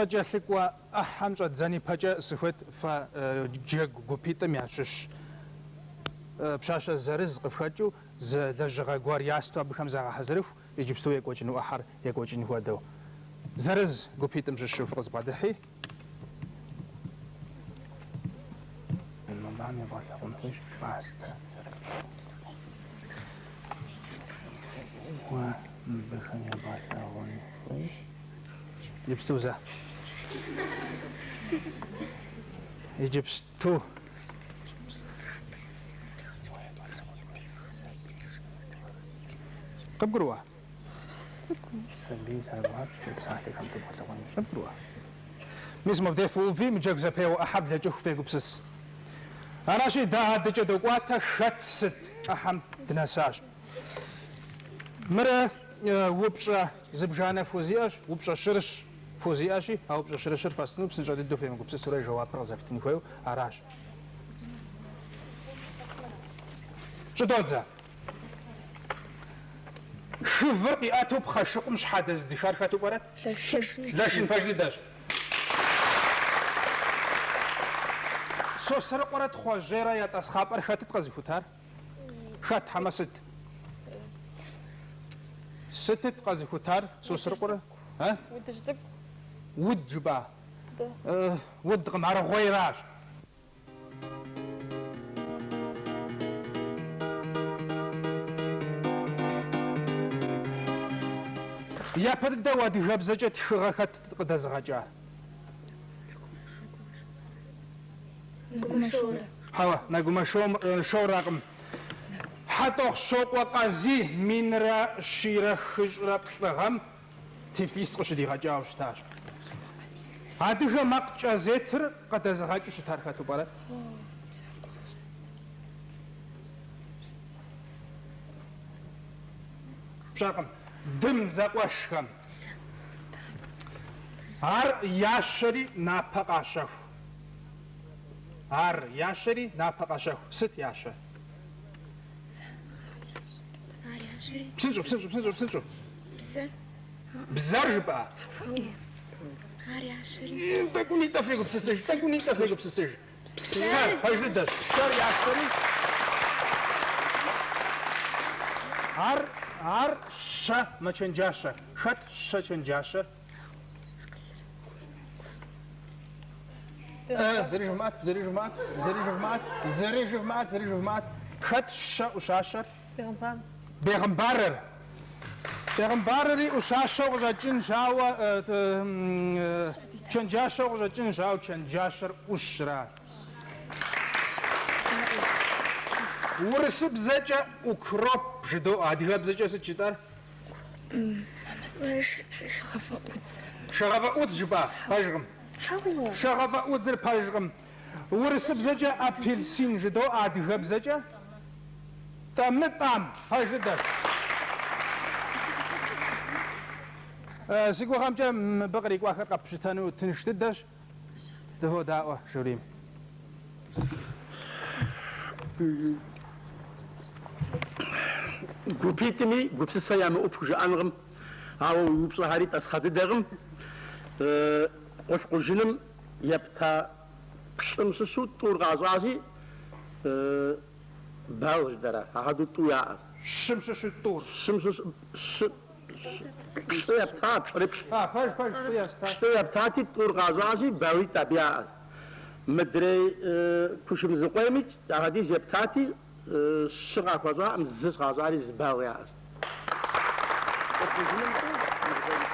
Къыкӏэлъыкӏуэ ӏыхьэм щӏэддзэн ипэкӏэ сыхуейт фэ джэгу гупитӏым ящыщ пщащэ зырыз къыфхэкӏыу зы лэжьыгъэ гуэр ясту абыхэм загъэхьэзырыху иджыпсту екӏуэкӏыну ӏыхьэр екӏуэкӏын хуэдэу. Зырыз гупитӏым щыщу фыкъызбгъэдыхьи. Мыбыхэм ебгъэлъагъун хуейщ пӏастэ зэрыпщӏыр. Уэ мыбыхэм ебгъэлъагъун хуейщ. Иджыпсту зэ. Иджыпсту. Къыбгурыӏуа? Сабий зэрыбгъапщкӏэ псалъэхэм дебгъэлъагъун къыбгурыӏуа? Мис мыбдеж фыуви, мы джэгу зэпеуэ ӏыхьэ блэкӏыху фегупсыс. Аращи, дэ адэкӏэ докӏуатэ, хэт сыт ӏыхьэм дынэсащ. Мыр упщӏэ зыбжанэ фхузиӏэщ, упщӏэ щырыщ фхузиӏэщи, а упщӏэ щырыщыр фэстыну псынщӏэ дыдэу фемыгупсысурэ жэуапыр къызэфтын хуейуэ аращ. Щӏыдодзэ. Шывыр къиӏэту пхъэшыкъум щхьэдэзыдзыхар хэту пӏэрэт? Лэшын. Лэшын пэж дыдэщ. Сосрыкъуэрэ Тхъуэжьейрэ я тӏасхъапӏэр хэтыт къэзыхутар? Хэт хьэмэ сыт? Сытыт къэзыхутар Сосрыкъуэрэ? А? Удыжь цӏыкӏу. Уд жыпӏа? Удкъым, аргъуейращ. Япэ дыдэу адыгэбзэкӏэ тхыгъэ хэт къыдэзыгъэкӏар? Нэгумэ Шорэ. Хьэуэ, Нэгумэ Шоракъым. Хьэтӏохъущокъуэ Къазий минрэ щийрэ хыщӏрэ плӏы гъэм Тифлис къыщыдигъэкӏауэ щытащ. Адыгэ макъ кӏэзетыр къыдэзыгъэкӏыу щытар хэту пӏэрэ? Пщӏэркъым. Дым зэкъуэшхэм. Ар ящэри напэ къащэху. Ар ящэри напэ къащэху. Сыт ящэр? Ар ящэри. Псынщӏэу, псынщӏэу, псынщӏэу, псынщӏэу. Бзэр. Бзэр жыпӏа? Ар ящэри. Тӏэкӏунитӏэ фегупсысыж, тӏэкӏунитӏэ фегупсысыж. Псэр, пэж дыдэщ, псэр ящэри. Ар, ар щэ мэчэнджащэ. Хэт щэ чэнджащэр? Зыри жывмыӏэт, зыри жывмыӏэт, зыри жывмыӏэт, зыри жывмыӏэт, зыри жывмыӏэт. Хэт щэ ӏущащэр? Бегъымбар. Бегъымбарыр. Бегъымбарри ӏущащэу къыщӏэкӏынщ, ауэ чэнджащэу къыщӏэкӏынщ, ауэ чэнджащэр ӏущращ. Урысыбзэкӏэ укроп жыдоӏэ, адыгэбзэкӏэ сыт жытӏэр? Шэгъэфӏэӏудз. Шэгъэфӏэӏудз жыпӏа? Пэжкъым. Шэгъэфӏэӏудзыр пэжкъым. Урысыбзэкӏэ апельсин жыдоӏэ, адыгэбзэкӏэ тӏэмытӏам. Пэж дыдэщ. Си гугъэмкӏэ мыбы кърикӏуахэр къэппщытэну тынш дыдэщ. Дыводаӏуэ жюрим. Гупитӏми гупсысэ ямыӏэу пхужыӏэнкъым, ауэ уи упщӏэхэри тӏасхъэ дыдэкъым. Къулъкъужыным епта плӏым щыщу тӏур къащӏащи, балл жытӏэрэ, ахуэдэу тӏу яӏэщ. Щым щыщу тӏур. Щым щыщу щы, плӏы епта, плӏыри плӏы. А, пэж, пэж, плӏы еста. Плӏы ептати, тӏур къащӏащи, баллитӏ абы яӏэщ. Мыдрей Кушмэзыкъуейми ахуэдиз ептати, щы къахуэщӏакъым, зыщ къащӏари зы балл яӏэщ. Къулъкъужыным тӏу, Мэрзейм тӏу.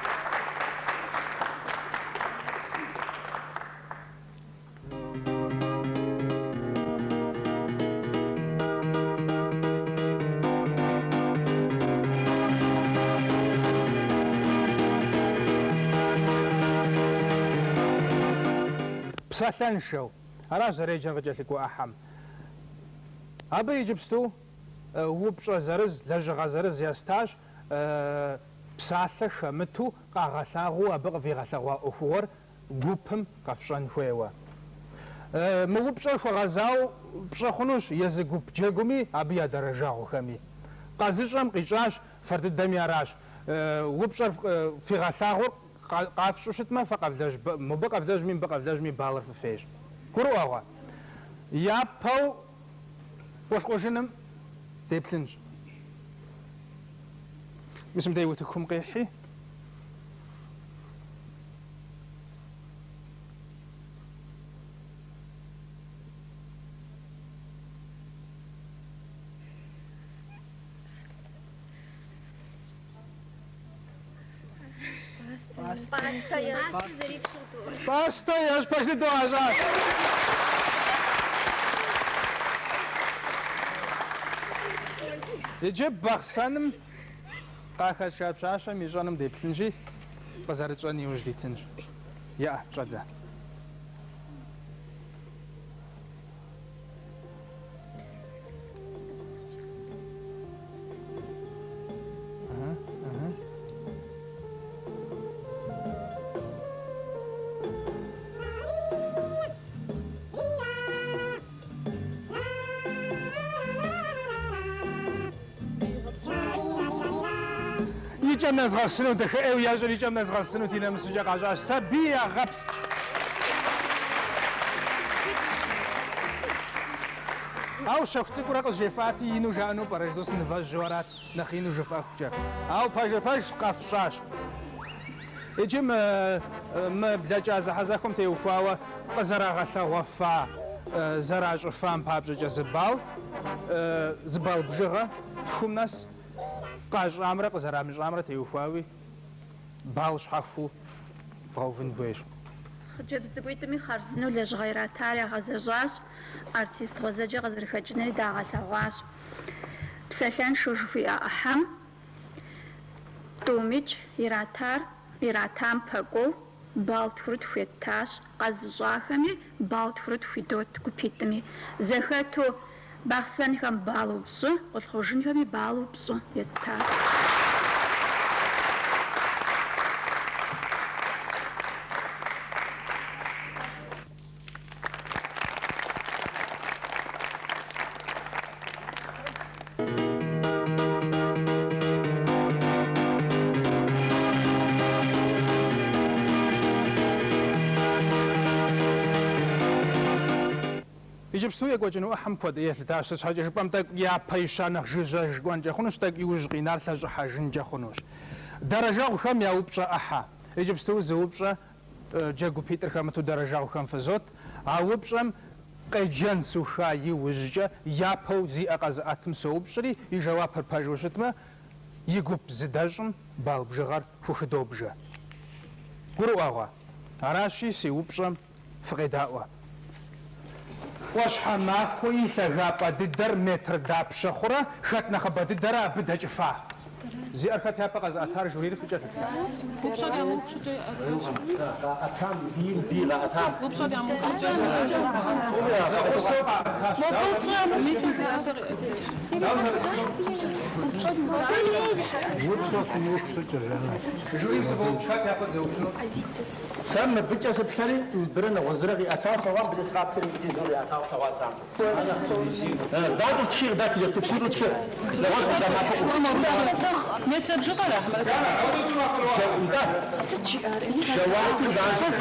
Псалъэншэу. Аращ зэреджэр къыкӏэлъыкӏуэ ӏыхьэм. Абы иджыпсту упщӏэ зырыз, лэжьыгъэ зырыз естащ, псалъэ хэмыту къагъэлъагъуэу абы къывигъэлъэгъуа ӏуэхугъуэр гупым къэфщӏэн хуейуэ. Мы упщӏэр хуэгъэзауэ пщӏы хъунущ езы гуп джэгуми абы я дэрэжэгъухэми. Къэзыщӏэм къищӏащ, фэр дыдэми аращ. Упщӏэр фигъэлъагъур. къафщӏу щытмэ, фэ къэвлэжь, мобы къэвлэжьми, мыбы къэвлэжьми баллыр фыфейщ. Гурыӏуэгъуэ? Япэу Къулъкъужыным деплъынщ. Мис мыдей утыкум къихьи. Пӏастэ ещӏ, пэж дыдэу къащӏащ. Иджы Бахъсэным къахэтша пщащэм ищӏэнум деплъынщи, къызэрытщӏэн иужь дитынщ. Иӏэ, щӏэдзэ. И кӏэм нэзгъэсыну, дахэӏейуэ ещӏыр и кӏэм нэзгъэсынути, нэмысыкӏэ къащӏащ. Сабий ягъэпскӏ. Ауэ щэху цӏыкӏурэ къызжефӏати, ину жаӏэну пӏэрэ жысӏэу сынывэжьэу арат, нэхъ ину жыфӏэхукӏэ. Ауэ пэжыр пэжщ, къэфщӏащ. Иджы мы мы блэкӏа зэхьэзэхуэм теухуауэ къызэрагъэлъэгъуэфа, зэращӏыфам папщӏэкӏэ зы балл, зы балл бжыгъэ тхум нэс къащӏамрэ къызэрамыщӏамрэ теухуауи балл щхьэхуэу вгъэувын хуейщ. Хъыджэбз цӏыкӏуитӏми хъарзынэу лэжьыгъэ иратар ягъэзэщӏащ, артист гъуэзэджэ къызэрыхэкӏынури дагъэлъэгъуащ. Псалъэншэу жыхуиӏэ ӏыхьэм тӏумикӏ иратар, иратам пэкӏуэу балл тхурытху еттащ, къэзыщӏахэми балл тхурытху идот гупитӏми. Зэхэту Бахъсэнхэм баллу пщӏы, Къулъкъужынхэми баллу пщӏы еттащ. Иджыпсту екӏуэкӏыну ӏыхьэм куэд елъытащ, сыт щхьэкӏэ жыпӏэм тӏэкӏу япэ ища нэхъ жыжьэж кӏуэнкӏэ хъунущ, тӏэкӏу иужь къинар лъэщӏыхьэжынкӏэ хъунущ. Дэрэжэгъухэм я упщӏэ ӏыхьэ. Иджыпсту зы упщӏэ джэгу гупитӏыр хэмыту дэрэжэгъухэм фызот. А упщӏэм къеджэн суха иужькӏэ япэу зи ӏэ къэзыӏэтым соупщӏри, и жэуапыр пэжу щытмэ, и гуп зыдэщӏым балл бжыгъэр хухыдобжэ. Гурыӏуэгъуэ? Аращи, си упщӏэм Фыкъедаӏуэ. ӏуащхьэмахуэ и лъагапӏэ дыдэр метр дапщэ хъурэ, хэт нэхъыбэ дыдэрэ абы дэкӏыфа? Зи ӏэр хэт япэ къэзыӏэтар жюрир фыкӏэлъыплъа? Зэгъусэу къаӏэтащ. Дауэ зэрыщыту? Жюрим сывоупщӏ, хэт япэ дызэупщӏынур? Сэ мыбыкӏэ сыплъэри, мыбырэ нэгъуэщӏ-зырэ къиӏэтауэ слъэгъуам, мыбыкӏэ сыкъаплъэри, мыбыкӏи зыуэ къиӏэтауэ слъэгъуа занщӏэу. Занщӏэу тхи къыдэт иджы, псынщӏэу тхы. Нэгъуэщӏ къыздэмыӏэпыкъуу. Метрэ бжыгъэра хьэмэрэ сыт? Нтӏэ. Жэуапыр занщӏэу.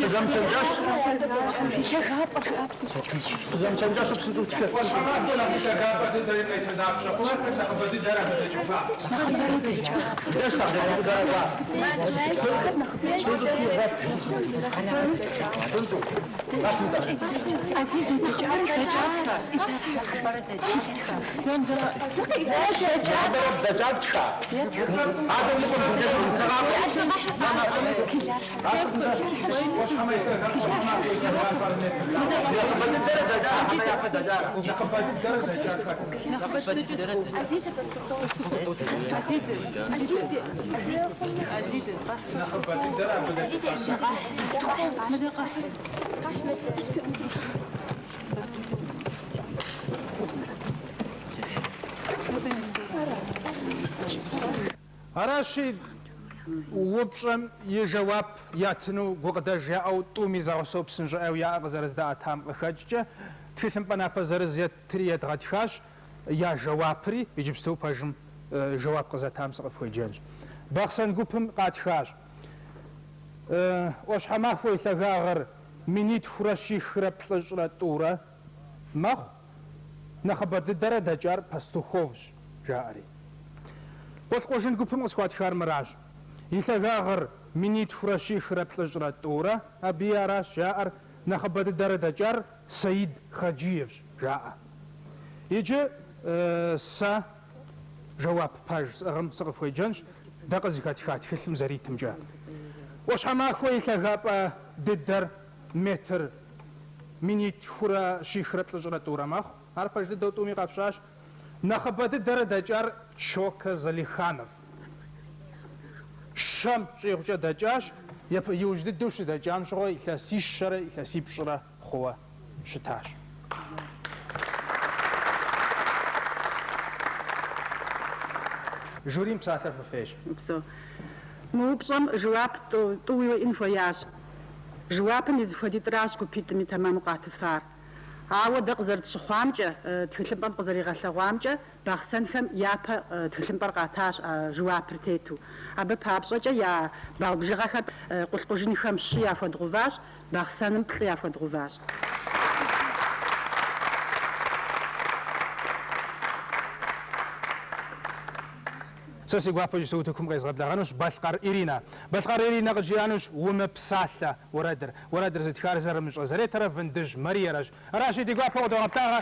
Къызэмычэнджэщ. Къызэмычэнджэщу псынщӏэу тхы. ӏуащхьэмахуэ нэхъ и лъагапӏэ дыдэри метр дапщэ хъурэ, хэт нэхъыбэ дыдэрэ абы дэкӏыфа? Нэхъыбэ дыдэрэ дэкӏар хэт? Нэхъыбэ дыдэрэ абы дэкӏыфар хэт? Аращи, упщӏэм и жэуап ятыну гукъыдэж яӏэу тӏуми зэгъусэу псынщӏэӏейуэ я ӏэ къызэрыздаӏэтам къыхэкӏкӏэ, тхылъымпӏэ напэ зырыз еттри едгъэтхащ. Я жэуапри иджыпсту пэжым жэуап къызэтам сыкъыфхуеджэнщ. Бахъсэн гупым къатхащ. ӏуащхьэмахуэ и лъагагъыр минитхурэ щихрэ плӏыщӏрэ тӏурэ мэхъу, нэхъыбэ дыдэрэ дэкӏар Пастуховщ, жаӏэри. Къулъкъужын гупым къысхуатхар мыращ, и лъагагъыр минитхурэ щихрэ плӏыщӏрэ тӏурэ, абыи аращ жаӏэр, нэхъыбэ дыдэрэ дэкӏар Саид Хаджиевщ, жаӏэ. Иджы сэ жэуап пэж сӏыгъым сыкъыфхуеджэнщ, дэ къызыхэтха тхылъым зэритымкӏэ. ӏуащхьэмахуэ и лъагапӏэ дыдэр метр минитхурэ щихрэ плӏыщӏрэ тӏурэ мэхъу. Ар пэж дыдэу тӏуми къэфщӏащ. Нэхъыбэ дыдэрэ дэкӏар Чокэ Залиханов. Щэм щӏигъукӏэ дэкӏащ, иужь дыдэу щыдэкӏам щыгъуэ илъэсищэрэ илъэсипщӏрэ хъууэ щытащ. Жюрим псалъэр фыфейщ. Упсэу. Мы упщӏэм жэуап тӏууи иӏэн хуеящ. Жэуапым и зэхуэдитӏращ гупитӏми тэмэму къатыфар. Ауэ дэ къызэрытщыхъуамкӏэ, тхылъымпӏэм къызэригъэлъэгъуамкӏэ, бахъсэнхэм япэ тхылъымпӏэр къатащ а жэуапыр тету. Абы папщӏэкӏэ я балл бжыгъэхэр къулъкъужынхэм щы яхуэдгъэуващ, Бахъсэным плӏы яхуэдгъэуващ. Сэ си гуапэу иджыпсту утыкум къезгъэблэгъэнущ Балъкъэр Иринэ. Балъкъэр Иринэ къыджиӏэнущ Умыпсалъэ уэрэдыр. Уэрэдыр зытхар Зэрымыщӏэ Заретэрэ Вындыжь Мариерэщ. Аращи, ди гуапэу къыдогъэблагъэ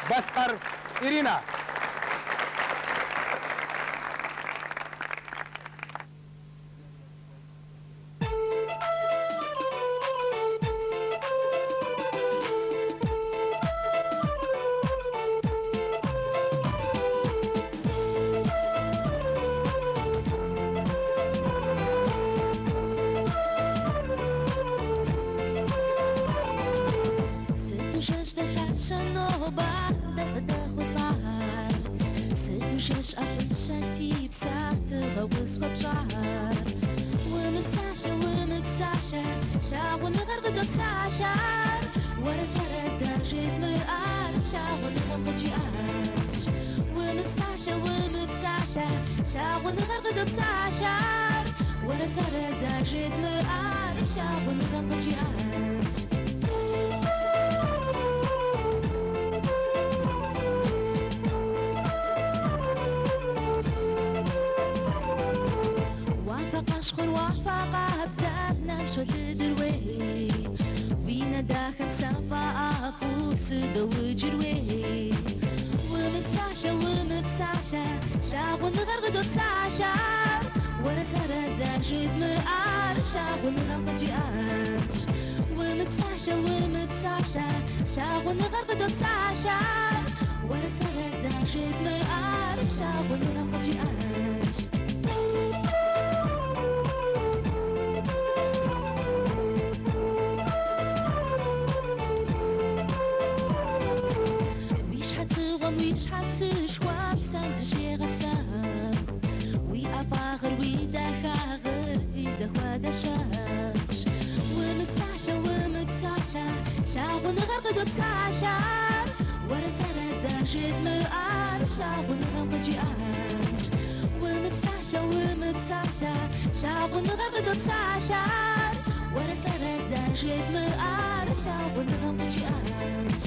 Балъкъэр Иринэ. Сыту жэщ дахащэ нобэ дэ къыдэхъулӏар, Сыту жэщ ӏэфӏыщэ си псэ тыгъэу къысхуэпщӏар. Умыпсалъэ, умыпсалъэ, лъагъуныгъэр къыдопсалъэр. Уэрэ сэрэ зэрыжедмыӏар лъагъуныгъэм къыджиӏащ. Умыпсалъэ, умыпсалъэ, лъагъуныгъэр къыдопсалъэр. Уэрэ сэрэ зэрыжедмыӏар лъагъуныгъэм къыджиӏащ. Уафэ къащхъуэр уафэ къабзэр нэм щолыдыр уей. Уи нэ дахэм сэ сфӏэӏэфӏу сыдоуджыр уей. Умыпсалъэ, умыпсалъэ, лъагъуныгъэр къыдопсалъэр. Уэрэ сэрэ зэрыжедмыӏар лъагъуныгъэм къыджиӏащ. Умыпсалъэ, умыпсалъэ, лъагъуныгъэр къыдопсалъэр. Уэрэ сэрэ зэрыжедмыӏар лъагъуныгъэм къыджиӏащ. Уи щхьэцыгъуэм уи щхьэцышхуэм псэм зыщегъэпсэху. Уи ӏэфӏагъыр, уи дахагъыр ди зэхуэдэ щэхущ. Умыпсалъэ, умыпсалъэ, лъагъуныгъэр къыдопсалъэр. Уэрэ сэрэ зэрыжедмыӏар лъагъуныгъэм къыджиӏащ. Умыпсалъэ, умыпсалъэ, лъагъуныгъэр къыдопсалъэр. Уэрэ сэрэ зэрыжедмыӏар лъагъуныгъэм къыджиӏащ.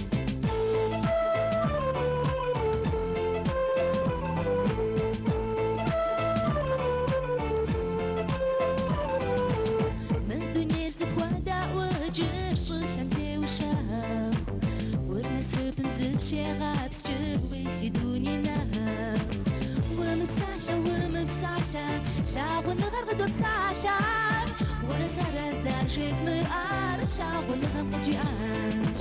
Мы дунейр зыхуэдаӏуэджыр щӏылъэм зеущэху. Гур насыпым зыщегъэпскӏыр уи си дуней нэху. Умыпсалъэ, умыпсалъэ, лъагъуныгъэр къыдопсалъэр. Уэрэ сэрэ зэрыжедмыӏар лъагъуныгъэм къыджиӏащ.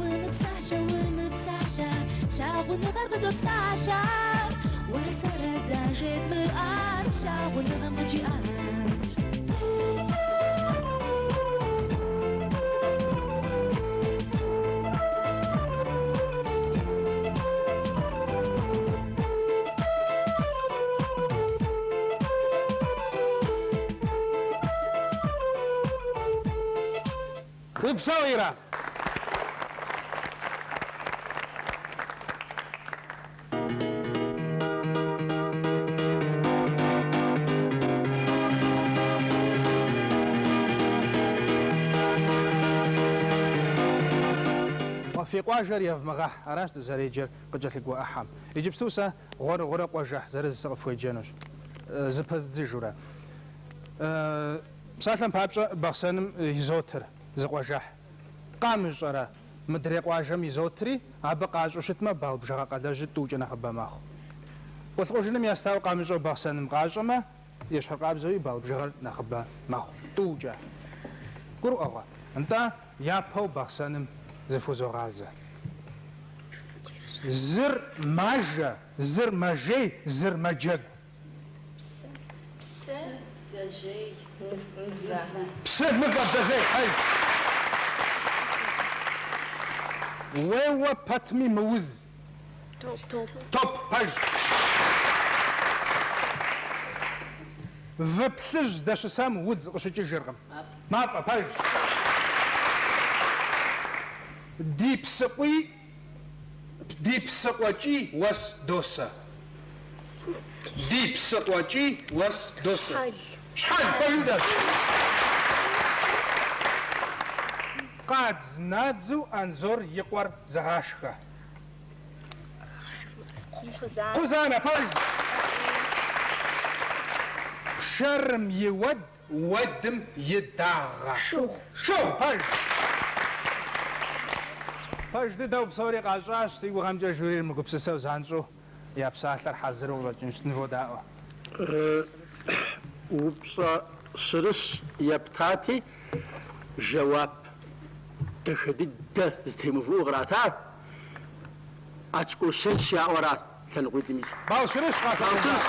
Умыпсалъэ, умыпсалъэ, лъагъуныгъэр къыдопсалъэр. Уэрэ сэрэ зэрыжедмыӏар лъагъуныгъэм къыджиӏащ. Упсэу, Ира! Фи къуажэр евмыгъэхь, аращ дызэреджэр къыкӏэлъыкӏуэ ӏыхьэм. Иджыпсту сэ гъуэрыгъуэрэ къуажэхь зырыз сыкъыфхуеджэнущ. Зыпэздзыжурэ. Псалъэм папщӏэ, Бахъсэным изотыр зы къуажэхь. Къамыщӏэрэ, мыдрей къуажэм изотри, абы къащӏэу щытмэ, балл бжыгъэ къалэжьыр тӏукӏэ нэхъыбэ мэхъу. Къулъкъужыным естауэ къамыщӏэу Бахъсэным къащӏэмэ, ещхьыркъабзэуи балл бжыгъэр нэхъыбэ мэхъу. Тӏукӏэ. Гурыӏуэгъуэ? Нтӏэ, япэу Бахъсэным зыхузогъазэ. Зыр мажэ, зыр мэжей, зыр мэджэгу. Псы, бдзэжьей, мывэ. Псы, мывэ, бдзэжьей, пэж. Уеуэ пэтми мыуз. Топ. Топ, пэж. Вы плъыжь здэщысам удз къыщыкӏыжыркъым. Мафӏэ, пэж. Ди псыкъуий Ди псыкъуэкӏий уэс досэ. Ди псыкъуэкӏий уэс досэ. Щхьэл. Щхьэл, пэж дыдэщ. Къадз-надзу Анзор и къуэр зыгъашхэ. Кхъузанэ. Кхъузанэ, пэж. Пшэрым и уэд Уэдым и дагъэ. Шыгъу. Шыгъу, пэж. Пэж дыдэу псори къащӏащ, си гугъэмкӏэ жюрир мыгупсысэу занщӏэу я псалъэр хьэзыру къыщӏэкӏынщ, ныводаӏуэ. Упщӏэ щырыщ ептати, жэуап дахэ дыдэ зытемыувыӏэу къратар, очко щырыщ яӏэу арат лъэныкъуитӏми. Балл щырыщ Балл къахуэкӏуа. щырыщ.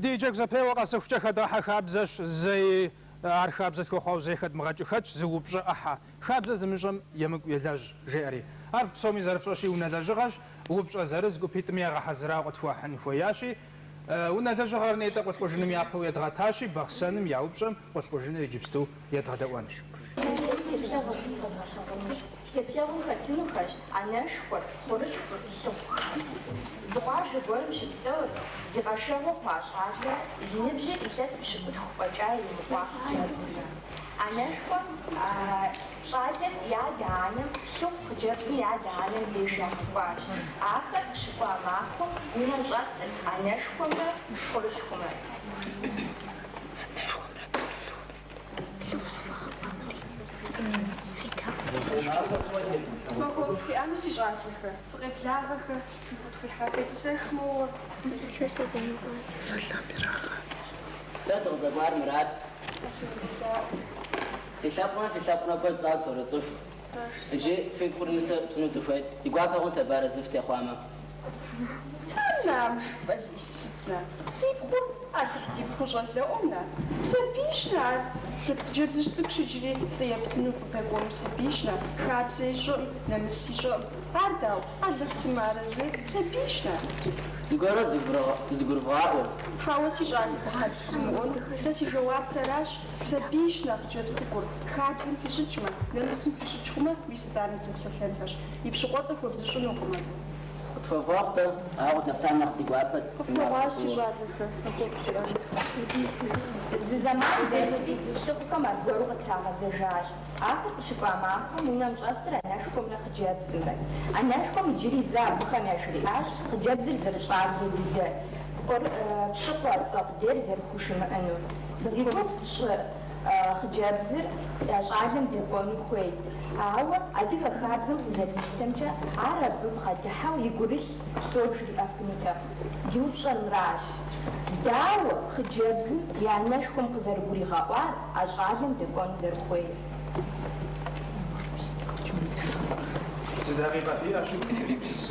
Ди джэгу зэпеуэ къэсыхукӏэ хэдгъэхьэ хабзэщ зэи ар хабзэ тхуэхъуауэ зэи хэдмыгъэкӏыу хэтщ зы упщӏэ ӏыхьэ. Хабзэ зымыщӏэм емыкӏу елэжь, жеӏэри. Ар псоми зэрыфщӏэщи унэ лэжьыгъэщ, упщӏэ зырыз гупитӏми ягъэхьэзырауэ къытхуахьын хуеящи, унэ лэжьыгъэр нетӏэ Къулъкъужыным япэу едгъэтащи, Бахъсэным я упщӏэм Къулъкъужыныр иджыпсту едгъэдэӏуэнщ. Теплъэгъуэ къэдгъэлъэгъуэнущ. Теплъэгъуэм хэтынухэщ анэшхуэр, пхъурылъхур, лъыхъухэр. Зы къуажэ гуэрым щыпсэурт зи къэшэгъуэ хъуа щӏалэрэ зи ныбжьыр илъэс пщыкӏутху фӏэкӏа иримыкъуа хъыджэбзымрэ. Анэшхуэм щӏалэм и адэ-анэм, лъыхъу хъыджэбзым и адэ-анэм деж ягъэкӏуащ. Ахэр къыщыкӏуа махуэм унэм щӏэсыр анэшхуэмрэ пхъурылъхумрэт. Махуэфӏ фиӏэну, си щӏалэхэ, фыкъеблагъэхэ, сыт фыкъытхуихьа, фетӏысэх моуэ. Дэ дыкъыздэкӏуар мырат. Ди лъэпкъымрэ фи лъэпкъымрэ куэд щӏауэ дызэроцӏыху. Иджы фи пхъур нысэ тщӏыну дыхуейт. Ди гуапэ хъунт абы арэзы фытехъуамэ. На, мы жыпӏэр зиӏысыр сыт, на? Ди пхъур, Алыхь, ди пхъур щӏалэӏуэм, на? Сабийщ, на, ар. Сыт, хъыджэбзыжь цӏыкӏущ иджыри, лӏы ептыну лӏы дэкӏуэну сабийщ, на. Хабзэ ищӏэӏым, нэмыс ищӏэӏым. Ар дауэ? Алыхь, сымыарэзы, сабийщ, на. Зыгуэру дызыгурывгъаӏуэ. Хьэуэ, си щӏалэхэ, щхьэ къызгурымыӏуэну? Сэ си жэуапыр аращ, сабийщ, на, хъыджэбз цӏыкӏур. Хабзэм хищӏыкӏмэ, нэмысым хищӏыкӏ хъумэ, мис итӏанэ дызэпсэлъэнхэщ. И пщыкъуэцӏэ хуэбзыщӏынукъым абы. Къытхуэвгъэгъу-тӏэ, ауэ къыдэфтам нэхъ ди гуапэт. Къыфхуэгъуащ, си щӏалэхэ, махуэфӏ фиӏэ. Зы зэман дэкӏри, лъыхъухэм аргуэру къытрагъэзэжащ. Ахэр къыщыкӏуа махуэм унэм щӏэсыр анэшхуэмрэ хъыджэбзымрэт. Анэшхуэм иджыри зэ абыхэм яжриӏащ хъыджэбзыр зэрыщӏалэ дыдэр, пщыкъуэ цӏэ къудейр зэрыхужымыӏэнур. Зи гугъу сщӏы хъыджэбзыр щӏалэм дэкӏуэну хуейт, ауэ адыгэ хабзэм къызэрилъытэмкӏэ ар абы бгъэдыхьэу и гурылъ псор жриӏэфынутэкъым. Ди упщӏэр мыращ, дауэ хъыджэбзым и анэшхуэм къызэрыгуригъэӏуар а щӏалэм дэкӏуэну зэрыхуейр? Зы дакъикъэ фиӏэщи, фегупсыс.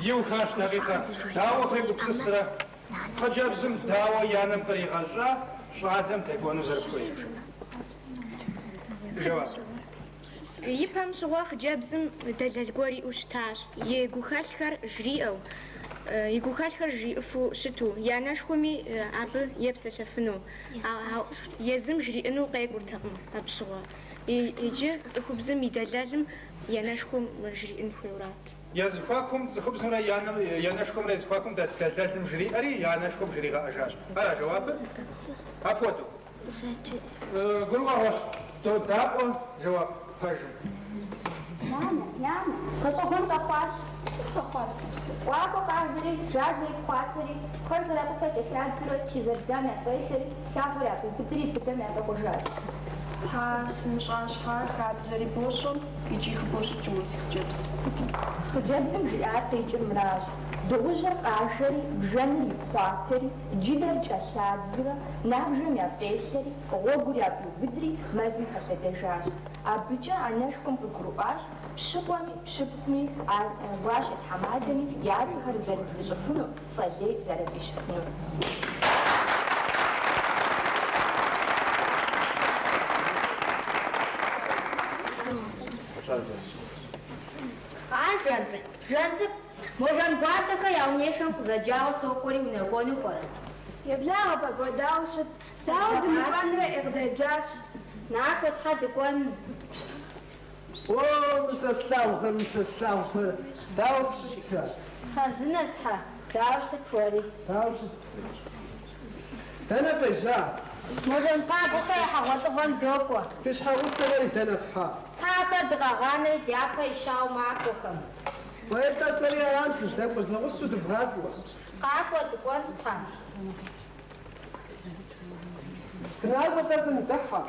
Иухащ дакъикъэр. Дауэ фегупсысрэ? Хъыджэбзым дауэ и анэм къригъэщӏа щӏалэм дэкӏуэну зэрыхуейр? Жэуап. Ипэм щыгъуэ хъыджэбзым дэлэл гуэр иӏэу щытащ, и гухэлъхэр жриӏэу, и гухэлъхэр жриӏэфу щыту, и анэшхуэми абы епсэлъэфыну. Езым жриӏэну къекӏуртэкъым абы щыгъуэ. Иджы цӏыхубзым и дэлэлым и анэшхуэм жриӏэн хуейуэрат. Я зэхуакум цӏыхубзымрэ и анэшхуэмрэ я зэхуакум дэт дэлэлым жриӏэри, и анэшхуэм жригъэӏэжащ. Ара жэуапыр? Апхуэдэу. Гурыӏуэгъуэщ, додаӏуэ жэуап пэжым. Нанэ, нанэ, гъэщӏэгъуэн къэхъуащ. Сыт къэхъуар, си псэ? Кӏуакӏуэ къажэри, жажэ ипхъуатэри, кхъуэр зэракъутэ кӏэлъадзурэ чы зэрыдам яфӏелъэри, лъагъуэр яфӏиубыдри быдэм яфӏэкӏуэжащ. Тхьэ, сымыщӏа щхьа, хабзэри бощӏэм икӏи хыбощӏыкӏ уэ, си хъыджэбз. Хъыджэбзым жиӏар къикӏыр мыращ, дыгъужьыр къажэри, бжэныр ипхъуатэри, джыдэр кӏэлъадзурэ, набжэм яфӏелъэри, гъуэгур яфӏиубыдри, мэзым хэлъэдэжащ. Абыкӏэ анэшхуэм къыгурыӏуащ пщыкъуэми, пщыпхъуми, гуащэ тхьэмадэми я цӏэхэр зэрыбзыщӏыфынур, цӏэ лей зэрафӏищыфынур. А, Жансэт, Жансэт, мо Жангуащэхэ я унэшхуэм къызэджауэ сокӏуэри унэкӏуэну пӏэрэ? Еблагъэ, Пагуэ, дауэ щыт? Дауэ дымыкӏуэнрэ, ӏей къыдэджащ. Накӏуэ, тхьэ, дыкӏуэн. О, мы сэ слъагъухэр, мы сэ слъагъухэр, дауэ фыщытхэ? Хъарзынэщ, тхьэ, дауэ щыт уэри? Дауэ щыт? Дэнэ фежьа? Мо Жанпагуэхэ я хьэгъуэлӏыгъуэм докӏуэ. Фи щхьэгъусэхэри дэнэ фхьа? Тхьэ, ахэр дыкъагъанэри дяпэ ищауэ макӏуэхэм. Кӏуэ-тӏэ, сэри арам сыздэкӏуэр, зэгъусэу дывгъакӏуэ. Къакӏуэ, дыкӏуэнщ, тхьэ. Фынакӏуэ-тӏэ, фыныдыхьэ.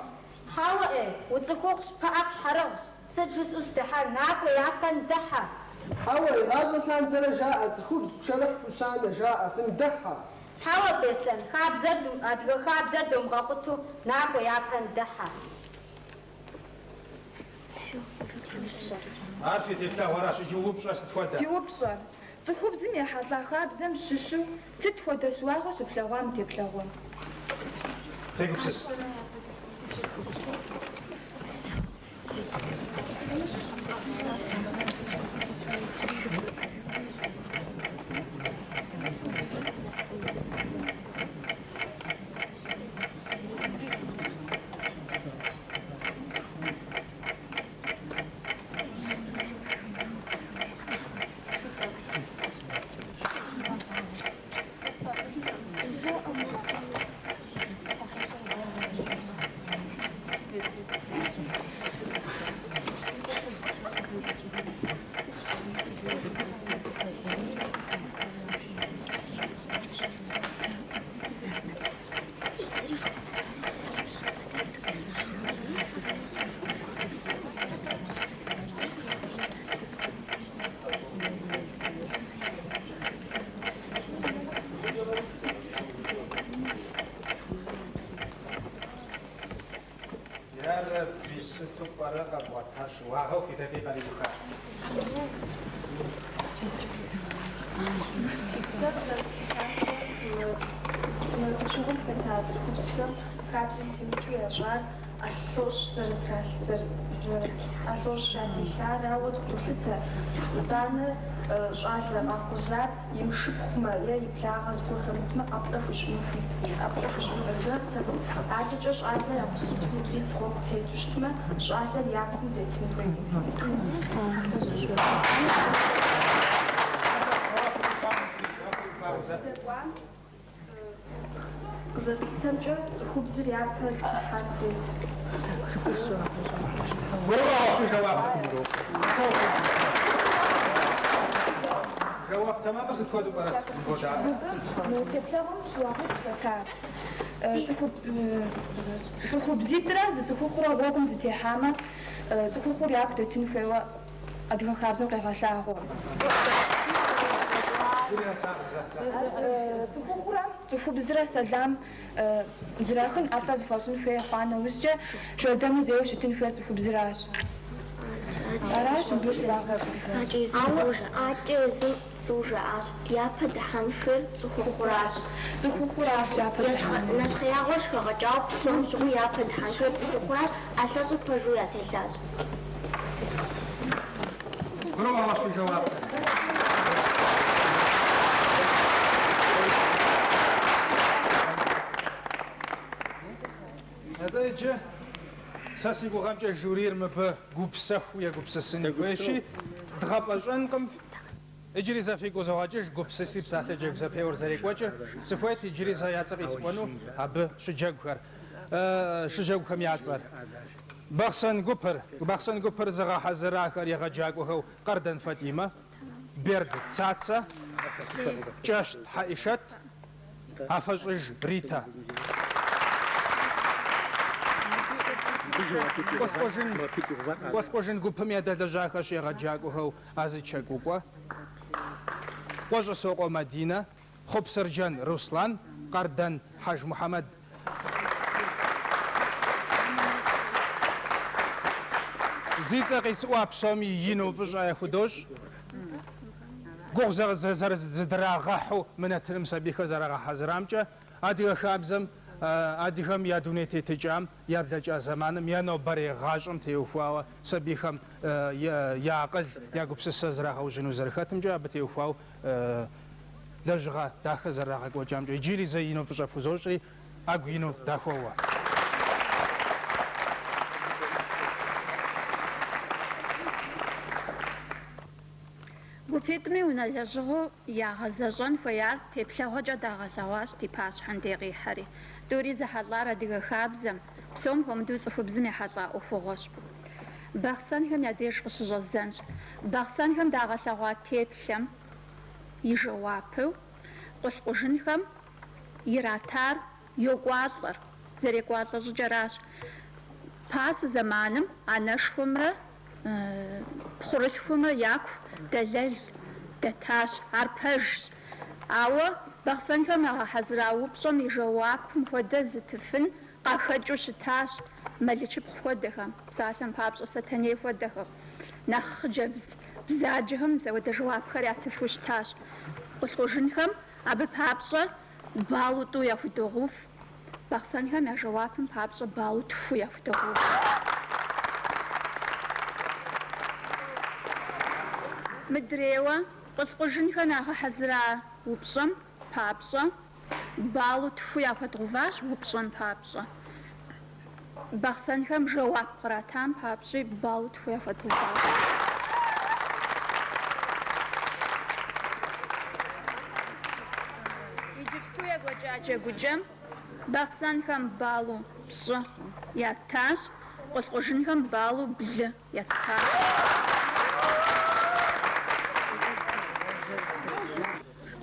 Хьэуэ, ӏей, уцӏыхухъущ, пыӏэ пщхьэрыгъщ. Сыт жысӏэу сыдыхьэн, накӏуэ, япэ ныдыхьэ. Хьэуэ, игъащӏэ лъандэрэ жаӏэ, цӏыхубз пшэрыхь хущанэ жаӏэ, фыныдыхьэ. Хьэуэ, Беслъэн, хабзэр, адыгэ хабзэр домыгъэкъутэу, накӏуэ, япэ ныдыхьэ. Ар фи теплъэгъуэращ, иджы упщӏэр сыт хуэдэ? Ди упщӏэр. Цӏыхубзым ехьэлӏа хабзэм щыщу сыт хуэдэ щыуагъэ щыплъэгъуа мы теплъэгъуэм? Фегупсыс. Ярэби, сыту пӏэрэ къэвгъуэта щыуагъэу фи дакъикъэр иухащ. Дэ къызэрытлъытамкӏэ, мы пычыгъуэм хэта цӏыхубзхэм хабзэм темыту ящӏар ӏэлъощӏ зэрытралъ, ӏэлъощӏ ятелъарауэ къыдолъытэ. Итӏанэ щӏалэ къахуэзар имышыпхъумэ е и благъэ зыгуэр хэмытмэ, ӏэплӏэ хуищӏыну хуит, ӏэплӏэ хуищӏыну къезэгътэкъым. Адэкӏэ щӏалэр я гъусэу цӏыхубзитӏ гъуэгу тету щытмэ, щӏалэр я кум дэтын хуейт. Къыздэкӏуам къызэрытлъытэмкӏэ, цӏыхубзыр япэ дыхьэн хуейт. Гурыӏуэгъуэщ фи жэуапыр. Жэуап тэмэмыр сыт хуэдэу пӏэрэ? Мы теплъэгъуэм щыуагъэу хэтар. Цӏыхубзитӏрэ зы цӏыхухъурэ гъуэгум зытехьамэ, цӏыхухъур яку дэтын хуейуэ адыгэ хабзэм къегъэлъагъуэ. Цӏыхухъурэ цӏыхубзрэ сэлам зрахын ӏэплӏэ зыхуащӏын хуей хъуа нэужькӏэ, жэрдэмыр зейуэ щытын хуейр цӏыхубзыращ. Аращ мыбы щрагъэщӏ. Ауэ адэкӏэ езым пцӏыуэ жаӏащ. Япэ дыхьэн хуейр цӏыхухъуращ. Цӏыхухъуращ япэ дыхьэн. Нэщхъеягъуэр щыхэгъэкӏауэ псом щыгъуи япэ дыхьэн хуейр цӏыхухъуращ, ӏэлъэщӏыр пэжу ятелъащ. Гурыӏуэгъуэщ фи жэуапыр. Атӏэ иджы сэ си гугъэмкӏэ жюрир мыбы гупсэхуу егупсысын хуейщи, дгъэпӏэщӏэнкъым. Иджыри зэ фигу къызогъэкӏыж гупсыси псалъэ джэгу зэпеуэр зэрекӏуэкӏыр. Сыхуейт иджыри зэ я цӏэ къисӏуэну абы щыджэгухэр, щыджэгухэм я цӏэр. Бахъсэн гупыр, Бахъсэн гупыр зыгъэхьэзырахэр егъэджакӏуэхэу Къардэн Фатӏимэ, Берд Цацэ, Кӏэщт Хьэӏишэт, Афэщӏыж Ритэ. Къулъкъужын, Къулъкъужын гупым ядэлэжьахэщ егъэджакӏуэхэу Азычэ Кӏукӏуэ, Къуэщӏысокъуэ Мадинэ, Хъупсырджэн Руслан, Къардэн Хьэжмухьэмэд. Зи цӏэ къисӏуа псоми ину фӏыщӏэ яхудощӏ. Гугъу зэрызыдрагъэхьу мы нэтыным сабийхэр зэрагъэхьэзырамкӏэ, адыгэ хабзэм, адыгэм я дуней тетыкӏам, я блэкӏа зэманым, я нобэрей гъащӏэм теухуауэ сабийхэм я акъыл, я гупсысэ зрагъэужьыну зэрыхэтымкӏэ, абы теухуауэ лэжьыгъэ дахэ зэрырагъэкӏуэкӏамкӏэ иджыри зэ ину фӏыщӏэ фхузощӏри, ӏэгу ину дахуоуэ. Гупитӏми унэ лэжьыгъэу ягъэзэщӏэн хуеяр теплъэгъуэкӏэ дагъэлъэгъуащ ди пащхьэм дей къихьэри. Тӏури зэхьэлӏар адыгэ хабзэм, псом хуэмыдэу цӏыхубзым ехьэлӏа ӏуэхугъуэщ. Бахъсэнхэм я деж къыщыщӏэздзэнщ. Бахъсэнхэм дагъэлъэгъуа теплъэм и жэуапу Къулъкъужынхэм иратар йокӏуалӏэр, зэрекӏуалӏэ щӏыкӏэращ. Пасэ зэманым анэшхуэмрэ пхъурылъхумрэ яку дэлэл дэтащ, ар пэжщ. Ауэ Бахъсэнхэм ягъэхьэзыра упщӏэм и жэуапым хуэдэ зытыфын къахэкӏыу щытащ Мэлычыпхъу хуэдэхэм, псалъэм папщӏэ Сэтэней хуэдэхэм. Нэхъ хъыджэбз бзаджэхэм мис апхуэдэ жэуапхэр ятыфу щытащ. Къулъкъужынхэм абы папщӏэ баллу тӏу яхудогъэув. Бахъсэнхэм я жэуапым папщӏэ баллу тху яхудогъэув. Мыдрейуэ, Къулъкъужынхэм ягъэхьэзыра упщӏэм папщӏэ баллу тху яхуэдгъэуващ упщӏэм папщӏэ. Бахъсэнхэм жэуап къратам папщӏи баллу тху яхуэдгъэуващ. Иджыпсту екӏуэкӏа джэгукӏэм Бахъсэнхэм баллу пщӏы яттащ, Къулъкъужынхэм баллу блы яттащ.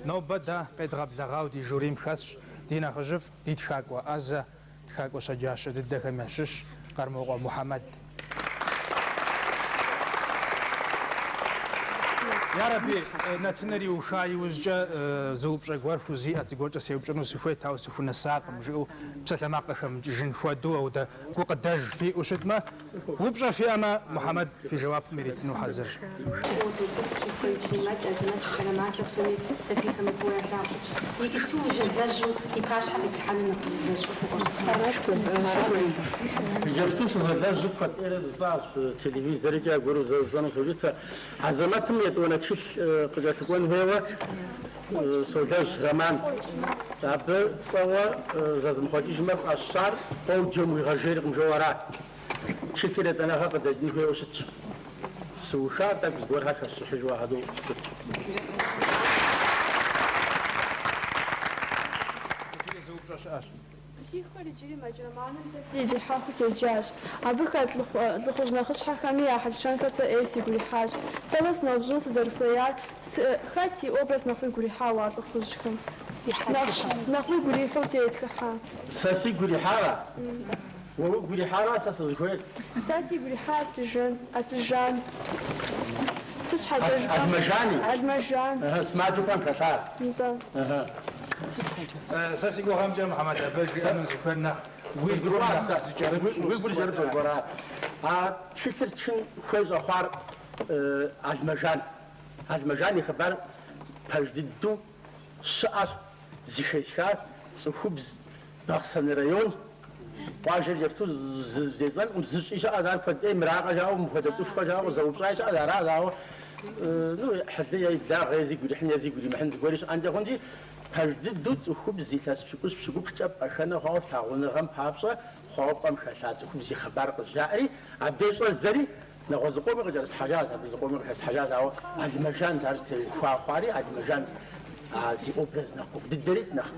Нобэ дэ къедгъэблэгъауэ ди жюрим хэсщ ди нэхъыжьыфӏ, ди тхакӏуэ ӏэзэ, тхакӏуэ щэджащэ дыдэхэм ящыщ Къэрмокъуэ Мухьэмэд. Ярэби, нэтыныр иуха иужькӏэ зы упщӏэ гуэр хузиӏэт, зыгуэркӏэ сеупщӏыну сыхуейт, ауэ сыхунэсакъым, жиӏэу псалъэмакъ къыхэмыкӏыжын хуэдэу, ауэдэ гукъыдэж фиӏэу щытмэ, упщӏэ фиӏэмэ, Мухьэмэд фи жэуапым иритыну хьэзырщ. Иджыпсту сызэлэжьыр куэд ӏейрэ жысӏащ, телевизорыкӏэ аргуэру зэ жысӏэну соукӏытэ. Азэмэтым етӏуанэ тхылъ къыкӏэлъыкӏуэн хуейуэ солэжь роман. Абы цӏэуэ зэзмыхъуэкӏыжмэ фӏэсщар Къоджэм уигъэжейркъым жэуэ арат. Тхылъыр етӏанэгъэ къыдэкӏын хуейуэ щытщ. Сыуха тӏэкӏу зыгуэрхэр хэсщӏыхьыжу ахуэдэу щытщ. Иджыри зы упщӏэ щыӏэщ. Си хэр иджыри мэкӏ романым сэ сыдихьэхыу седжащ. Абы хэт лӏыхъужь нэхъыщхьэхэми я хьэл-щэнхэр сэ ӏейуэ сигу ирихьащ. Сэ уэ сыноупщӏыну сызэрыхуеяр, хэт и образ нэхъ уигу ирихьа уэ а лӏыхъужьхэм? Нэхъ уигу ирихьу тетхыхьа? Сэ сигу ирихьара? Уэ уигу ирихьара сэ сызыхуейр? Сэ сигу ирихьа Аслъижан, Аслъижан. Сыт щхьэкӏэ жыпӏэмэ? Алмэжани? Алмэжан. Сымаджэу пӏэм хэлъар. Нтӏэ. Сэ си гугъэмкӏэ, Мухьэмэд, абы жиӏэну зыхуейр нэхъ уи гур нэхъ зыкӏэрыпщӏу Уи гур зэрыпщӏу ара? А тхылъыр стхын хуей щӏэхъуар Алмэжан. Алмэжан и хъыбар пэж дыдэу щыӏэщ, зыхэсхар цӏыхубз Бахъсэн район къуажэр иджыпсту зесӏэнкъым, зыщӏи щыӏэщ, ар куэд ӏей мыракъэ жаӏэу, мыпхуэдэ цӏыхухэр жаӏэу къызэупщӏаи щыӏэщ, аращ, ауэ ну, ӏыхьлы е и благъэ, е зигу ирихьын, е зигу иримыхьын зыгуэри щыӏэнкӏэ хъунщи, пэж дыдэу цӏыхубз илъэс пщыкӏущ пщыкӏуплӏкӏэ пӏэхэнэ хъуауэ лъагъуныгъэм папщӏэ хъуауэ пӏэм хэлъа цӏыхубз и хъыбар къызжаӏэри, абдеж щӏэздзэри, нэгъуэщӏ зыкъоми къыкӏэрыслъхьэжащ, абы зыкъоми къыхэслъхьэжащ, ауэ Алмэжант ар зытеухуа хъуари, Алмэжант а зи образ нэхъ гугъу дыдэрикӏ, нэхъ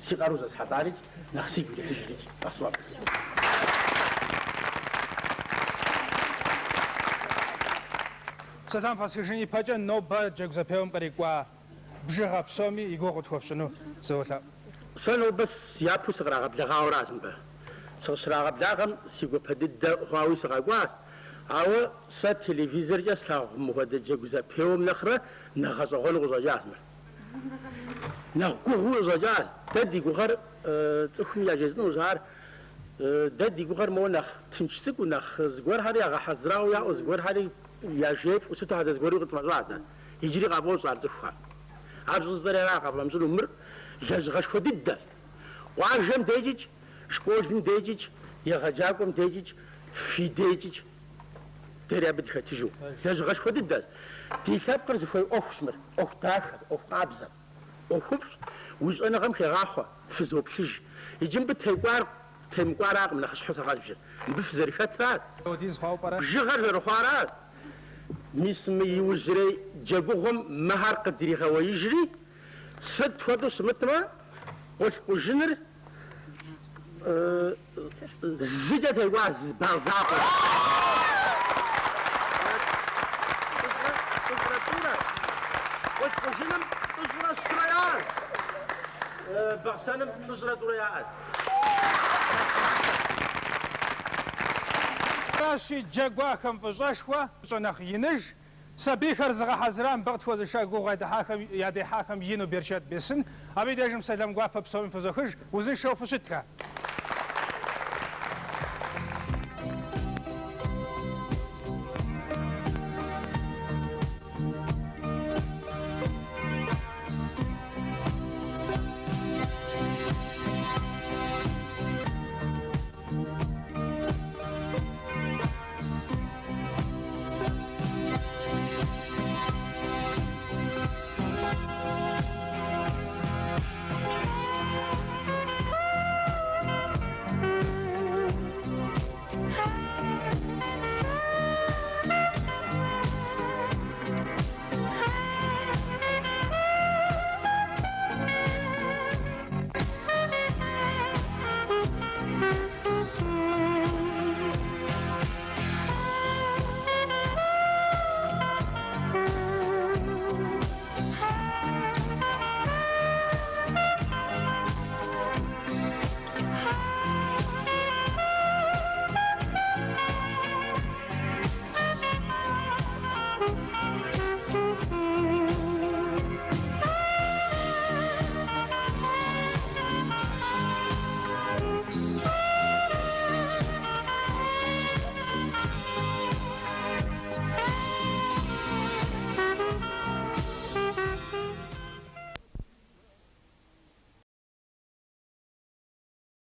си къару зэсхьэлӏарикӏ, нэхъ сигу ирихьыжрикӏ къэсӏуэфӏ. Сэлам фэсхыжын ипэкӏэ нобэ джэгу зэпеуэм кърикӏуа бжыгъэ псоми и гугъу къытхуэфщӏыну сыволъэӏу. Сэ нобэ япэу сыкърагъэблэгъауэ аращ мыбы. Сыкъыщрагъэблагъэм си гуапэ дыдэ хъуауи сыкъэкӏуащ. Ауэ сэ телевизоркӏэ слъагъу мыхуэдэ джэгу зэпеуэм нэхърэ нэхъ гъэщӏэгъуэну къыщӏэкӏащ мыр. Нэхъ гугъуу къыщӏэкӏащ. Дэ ди гугъэр цӏыхум яжесӏэнущ ар. Дэ ди гугъэр моуэ нэхъ тынш цӏыкӏуу, нэхъ зыгуэрхэри ягъэхьэзырауэ яӏэу, зыгуэрхэри яжефӏэу, сыту хьэдэ зыгуэру къытфӏэщӏат дэ. Иджыри къафӏощӏ ар цӏыхухэм. Ар щӏызыцӏэри ара къафӏэмыщӏыну. Мыр лэжьыгъэшхуэ дыдэщ. Къуажэм дежикӏ, школым дежикӏ, егъэджакӏуэм дежикӏ, фи дежикӏ. Дэри абы дыхэтыжу. Лэжьыгъэшхуэ дыдэщ. Ди лъэпкъыр зыхуей ӏуэхущ мыр, ӏуэху дахэ, ӏуэху къабзэ. ӏуэхуфӏщ, уи щӏэныгъэм хегъахъуэ, фызоплъыж. Иджы мыбы текӏуар темыкӏуаракъым нэхъыщхьэу сэ къэзбжыр. Мыбы фызэрыхэтращ. Бжыгъэр зэрыхъуаращ. Мис мы иужьрей джэгугъуэм мыхэр къыдригъэуеижри, сыт хуэдэу щымытмэ, Къулъкъужыныр зыкӏэ текӏуащ, зы балл закъуэ. Плӏыщӏрэ тӏурэ, Къулъкъужыным плӏыщӏрэ щырэ яӏэщ, Бахъсэным плӏыщӏрэ тӏурэ яӏэщ. Аращи, джэгуахэм фӏыщӏэшхуэ, пщӏэ нэхъ иныж, Сабийхэр зыгъэхьэзыра мыбы къытхуэзыша гугъу ядыхьахэм ядехьахэм ину берчэт бесын. Абы и дежым сэлам гуапэ псоми фызохыж, узыншэу фыщытхэ!